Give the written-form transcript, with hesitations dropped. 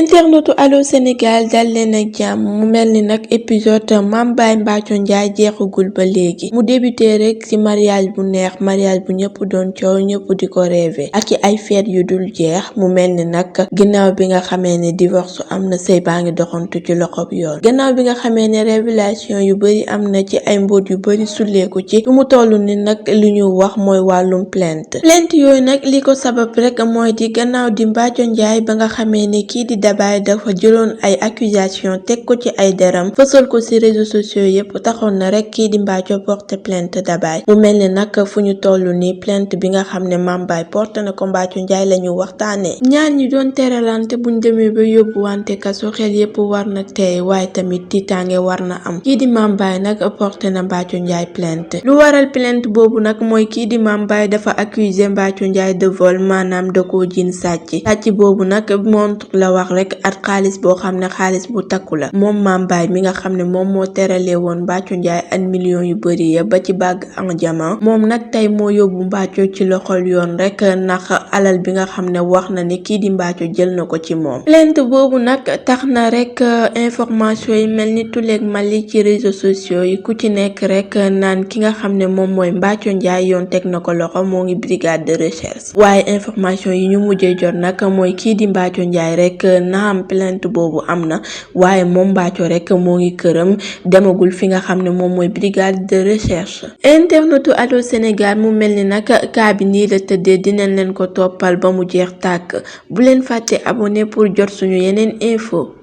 internetu Allô Sénégal dal leen ak jàmm mu mel ni nag épisode Mame Baye Mbathio Ndiaye jeexagul ba léegi mu débuté rek ci mariage bu neex mariage bu ñëpp doon coow ñëpp di ko rêvé ak i ay fête yu dul jeex mu mel ni nag ginnaaw bi nga xamee ne divorce am na sëy baa ngi doxantu ci loxob yoon gannaaw bi nga xamee ne révélation yu bari am na ci ay mbóot yu bari sulleeku ci fi mu toll ni nag li ñu wax mooy wàllum plainte yooyu nag li ko sabab rek mooy di gannaaw di Mbathio Ndiaye ba nga xamee ne kii di Dabaye dafa jëloon ay accusation teg ko ci ay deram fësal ko ci réseaux sociaux yépp taxoon na rek kii di Mbathio porté plainte Dabaye mu mel ni nag fu ñu toll nii plainte bi nga xam ne Mame Baye porté na ko Mbathio Ndiaye la ñu waxtaanee ñaar ñi doon teralante buñ demee ba yóbbuwante kaso xel yépp war na teey waaye tamit tiitaange war na am kii di Mame Baye nag porté na Mbathio Ndiaye plainte lu waral plainte boobu nag mooy kii di Mame Baye dafa accusé Mbathio Ndiaye de vol maanaam da koo jiin sàcc boobu nag montre la wax rek at xaalis boo xam ne xaalis bu takku la moom Mame Baye mi nga xam ne moom moo teralee woon Mbathio Ndiaye ak millions yu bari ya ba ci bague en diamant moom nag tey moo yóbbu Mbathio ci loxol yoon rek ndax alal bi nga xam ne wax na ni kii di Mbathio jël na ko ci moom plainte boobu nag tax na rek information yi mel ni tuleeg mali ci réseaux sociaux yi ku ci nekk rek naan ki nga xam ne moom mooy Mbathio Ndiaye yoon teg na ko loxo moo ngi brigade de recherche waaye information yi ñu mujjee jot nag mooy kii di Mbathio Ndiaye rek naam plainte boobu am na waaye moom Mbathio rek moo ngi këram demagul fi nga xam ne moom mooy brigade de recherche internetu Allô Sénégal mu mel ni nag kaa bi nii la tëddee dinañ leen ko toppal ba mu jeex tàkk bu leen fàtte abonné pour jot suñu yeneen info